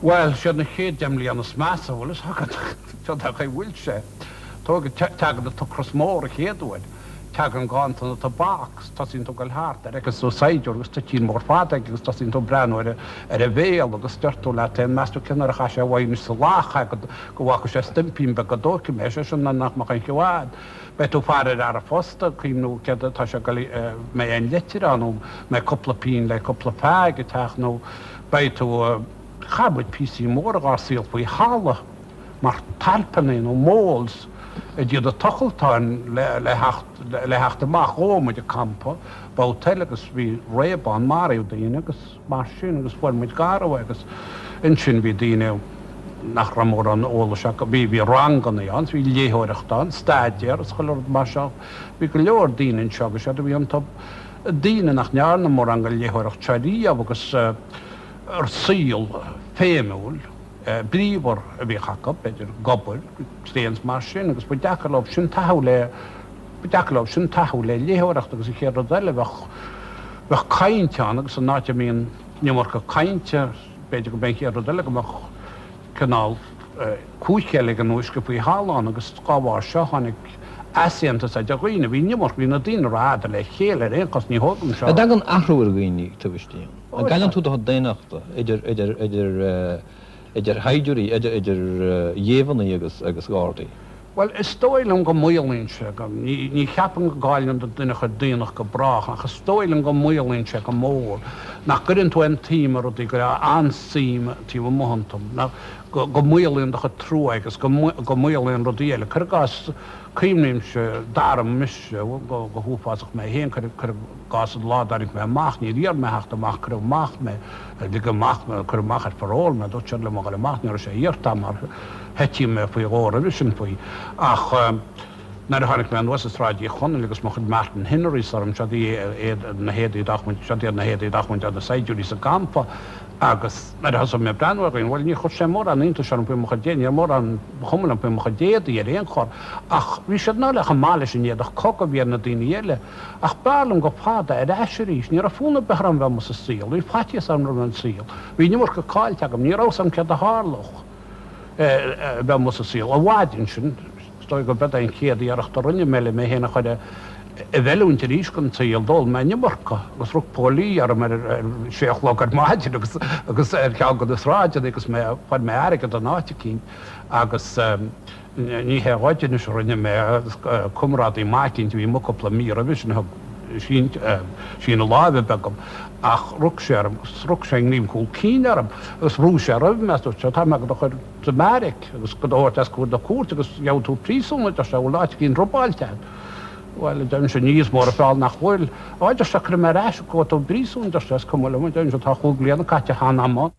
Bhuel, siad na chéad 10 mbliana is measa, bhfuil fhios agat, cad é chaoi bhfuil sé. Tóg, tagann an t-ocras mór an chéad uair, tagann ganntan an tobac, tosaíonn tú ag dul thart ar fheiceanns tú saighdiúir agus toitín mór fada aige agus tosaíonn tú ag breathnú ar ar a bhéal agus deir tú leat féin, meas tú cén uair a chaith sé uaidh anois sa lach é go go bhfágfaidh sé stuimpín beag go dtógfaidh mé, sé sin nach mbeadh aon cheo a'd. Beidh tú ag faire ar an phosta, ag cuimhniú céard atá sé ag dul, mbeidh aon leitir ann nó mbeidh cúpla pingin le cúpla feaig ag teacht nó beidh tú, chaith muid píosaí móra dhár saol faoi thalamh mar talpanna nó moles ag déanamh tochaltáin le le theacht amach. Dhóigh muid an campa babhta eile agus bhí réabadh ann, maraíodh daoine agus mar sin agus fuair muid garbh agus ansin bhí daoine nach raibh mórán eolais acu, bhí bhí ranganna ann, bhí léitheoireacht ann, staidéar is chuile rud mar seo. Bhí go leor daoine anseo agus siad a bhí iontu, daoine nach ndearna mórán den léitheoireacht seo riamh agus saol feidhmiúil bríomhar a bhíodh acu, b'fhéidir ag obair go tréan is mar sin agus ba deacair leo sin tathú le, ba deacair leo sin tathú le léitheoireacht agus an chéad rud eile bheadh, bheadh caint ann agus an áit a mbíonn an iomarca cainte, b'fhéidir go mbeidh an chéad rud eile go mbeadh cineál cúicéil ag an uisce faoi thalamh ann agus dá bharr seo tháinig easaontas idir dhaoine. Bhí an iomarca, bhí na daoine rófhada le chéile ar aon chos, ní thógaim seo. An dtagann athrú ar dhaoine taobh istigh ann? An gcailleann tú do chuid daonnachta idir, idir, idir, idir shaighdiúirí, idir, idir ghéibheannaigh agus, agus ghardaí? Bhuel, is dóigh liom go maolaíonn sé go, ní, ní cheapaim go gcailleann duine a chuid daonnacht go brách, ach is dóigh liom go maolaíonn sé go mór, nach gcuireann tú aon tsuim i rudaí, go raibh an-suim taobh amuigh iontu, nach, go, go maolaíonn do chuid trua agus go, go maolaíonn rudaí eile. Cuir i gcás, cuimhnímse, d'arm mise, go, go huafásach mé féin, cuir, cuir i gcás an lá a dtáinig mé amach, níor iarr mé theacht amach, cuireadh amach mé, ligeadh amach mé, cuireadh amach ar parole mé, dúirt siad liom a dhul amach, ní raibh sé iarrta agam mar heitigh mé faoi dhó roimhe sin faoi. Ach nuair a tháinig mé anuas i Sráid Uí Chonaill agus mo chuid Martin Henrys orm, siod iad na héadaí a d'fhág muid, siod iad na héadaí a d'fhág muid ar na saighdiúirí sa gcampa agus nuair a thosaigh mé ag breathnú ar dhaoine, bhuel, ní chuir sé mórán iontais orm faoi mo chuid éadaí, ní raibh mórán, ba chuma liom faoi mo chuid éadaí ar aon chor, ach bhí siad náireach chomh maith leis an éadach cogaidh a bhí ar na daoine eile. Ach b'fhearr liom go fada ar ais arís. Ní raibh fonn ar bith orm bheith amuigh sa saol. Bhí faitíos orm roimh an saol. Bhí an iomarca caillte agam. Ní raibh 'fhios agam céard a tharlódh. a bheith amuigh sa saol. An mhaidin sin, is dóigh gurb é an chéad iarracht a rinne mé le mé féin a chur i bhfeiliúint arís don tsaol, d'ól mé an iomarca agus rug póilí orm ar a sé a chlog ar maidin agus agus ar cheann de na sráideanna agus mé, fuair mé airgead in áit eicínt agus ní hé ghoid anois a rinne mé, comrádaí maith eicínt a bhí amuigh cúpla mí roimhe sin a thug síneadh láimhe beag dom ach rug sé orm agus rug sé i ngreim cúl cinn orm agus bhrúigh sé roimh mé agus dúirt sé tá mé do do chur sa mbeairic agus do thabhairt os comhair na cúirte agus gheobhaidh tú príosún a deir sé bhfuil áit eicínt robáilte agat? Bhuel a deirimse ní is mór an feall nach bhfuil. Á a deir sé cuirfidh mé ar ais gabhfaidh tú i bpríosún a deir sé is cuma liom a deirimse tá chúig bliana caite cheana agam.